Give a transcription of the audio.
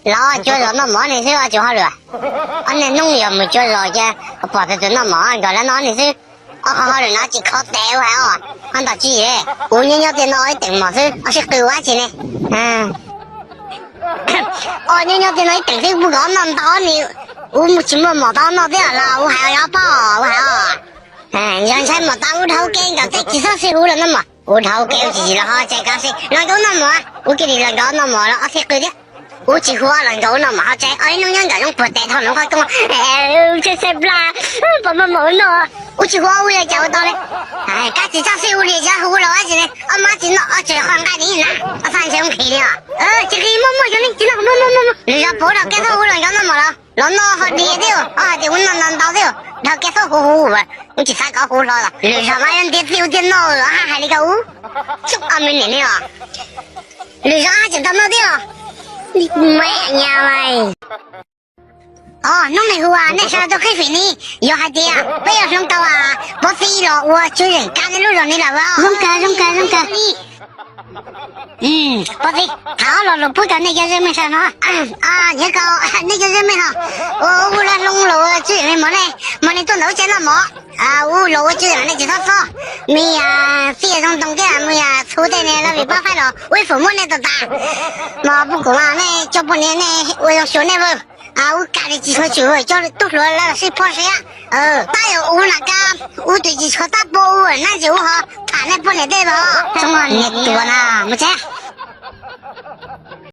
Los cua zos noj mov ne xwb, ob tug hauj lwm. Ob niag hnub yog mus cua zos ces pom tus twg noj mov nkawd los noj ne xwb. Ob qhov hauj lwm no tsis kho tes ua hais os, ho ntawm tsis, ua nyob nyob tiag no ib teem mov xwb, ob sib qw ua dab tsi ne? Ua nyob nyob tiag no ib teem xwb, ua nkawd ob noj ntau ne, ua tsis muaj mov tau noj thiab los ua hais os pog, ua hais os. Yog ntshai mov tau ua dhau kev nkawd tej tsis txhob sib hu los noj mov, ua dhau kev ua tsis tsis los ho tsis kho sib los nkawd noj mov, ua kiag li los nkawd noj mov los ob sib qw thiab. Ua tsis hu los nkawd noj mov ho tsis, ob ib hnub nyob nkawd zoo puag tes dhau hauv qhov rooj, tshee tshee plab, pom mov mov noj, ua tsis hu ua li cas ua tau li. Kab tsis txhob sib hu li, tsis hu los ua dab tsi ne, ob mab tsis noj ob tsev qhov nqaij ni na, ob txhab ntshe ua nqhis li os. Tsis nqhis, muaj muaj xyov li tsis noj, muaj muaj muaj. Lwm zaus puas ua dhau kev txhob hu los nkawd noj mov los los noj ho dhia thiab, ob hais tias ua noj ntau ntau thiab, dhau kev txhob hu hu, ua tsis xav kom hu hlo los lwm zaus mas yog ntiav txiv ua tiag noj los haj hais li ko ub. Tsuj ob me niam ne os, lwm zaus haj tseem tau noj thiab os. Hnub no hu ua nej sawv daws tuaj qhib fim ni, yog hais tias peb yuav hloov tau Pob Txib los ua tswv zeem kav nej lub zos ni lawm os. Zoo kawg, zoo kawg, zoo kawg. Pob Txib, tham ob lo lus pub rau nej cov zej meej sawv no. Nyob rau nej cov zej meej ho, ua hu los hloov los ua tswv zeem mov ne, mov ne tuaj ntawm ub tsev noj mov, ua los ua tswv zeem nej tsis txhob txhob. Me yas Txij Zoo Ntoo thiab me yas Txhu tej ne los vim pab faib los ua ib fum muab nej tau tas. Mos puj kuv mas nej coj poj niam nej ua zoo xyuas nej vawj, ua kam li tsis tshua tswm coj tub hluas lawv sib phob siab. Tab yog ua na kab ua twb tsis tshua tab pov ua na tsis ua ho tham nej poj niam tej vawj. Zoo niam tuag na mus tsev.